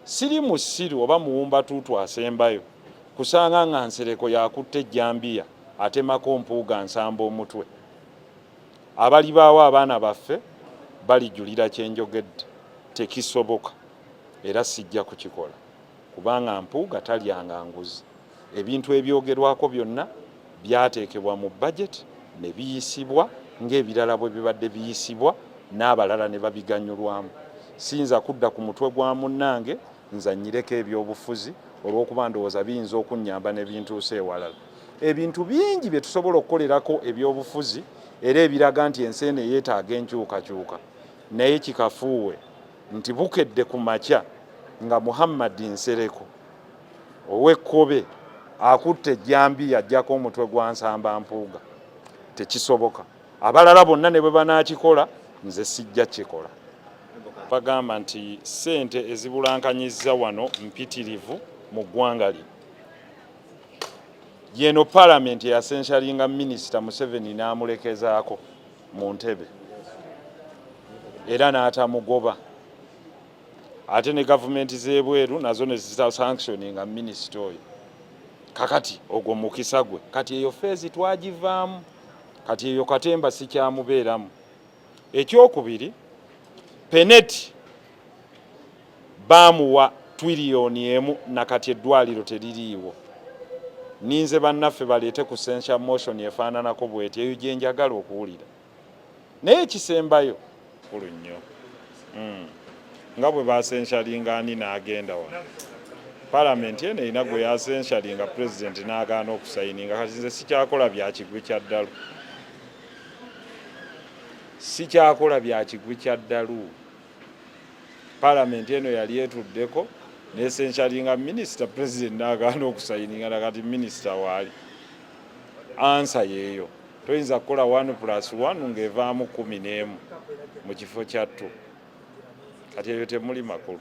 Siri musiru oba muwumbatuutu asembayo kusanga nga Nsereko yakutte ejjambiya atemako Mpuuga Nsamba omutwe. Abalibaawo abaana baffe balijulira kye njogedde. Tekisoboka era sijja kukikola kubanga Mpuuga talyanga nguzi. Ebintu ebyogerwako byonna byateekebwa mu budget ne biyisibwa ng'ebirala bwe bibadde biyisibwa n'abalala ne babiganyulwamu. Siyinza kudda ku mutwe gwa munnange nzannyireko ebyobufuzi olw'okuba ndowooza biyinza okunnyamba ne bintuusa ewalala. Ebintu bingi bye tusobola okukolerako ebyobufuzi era ebiraga nti ensi eno eyeetaaga enkyukakyuka naye kikafuuwe nti bukedde ku makya nga Muhammad Nsereko ow'Ekkobe akutte ejjambiya ajjako omutwe gwa Nsamba Mpuuga. Tekisoboka. Abalala bonna ne bwe banaakikola nze sijja kikola. Bagamba nti ssente ezibulankanyizza wano mpitirivu mu ggwanga lino. Yeno palamenti eyasenshalinga minisita Museveni n'amulekezaako mu ntebe era n'atamugoba. Ate ne gavumenti z'ebweru nazo ne zitasanctioninga minisita oyo. Kakati ogwo mukisa gwe. Kati eyo feezi twagivaamu. Kati eyo katemba sikyamubeeramu. Ekyokubiri, Peneti baamuwa twiriyoni emu na kati eddwaliro teririiwo. Ninze bannaffe baleete ku censure motion efaananako bweti, eyo gye njagala okuwulira. Naye ekisembayo kulu nnyo nga bwe basenshalinga ani n'agenda wano. Palamenti eno erina gwe yasenshalinga pulezidenti n'agaana okusayininga. Kati nze sikyakola bya kigwi kya ddalu, sikyakola bya kigwi kya ddalu. Palamenti eno yali etuddeko n'esenshalinga minisita, pulezidenti n'agaana okusayininga, nakati minisita waali. Ansa yeeyo. Toyinza kukola 1 plus 1 ng'evaamu 11 mu kifo kya 2. Kati ebyo temuli makulu.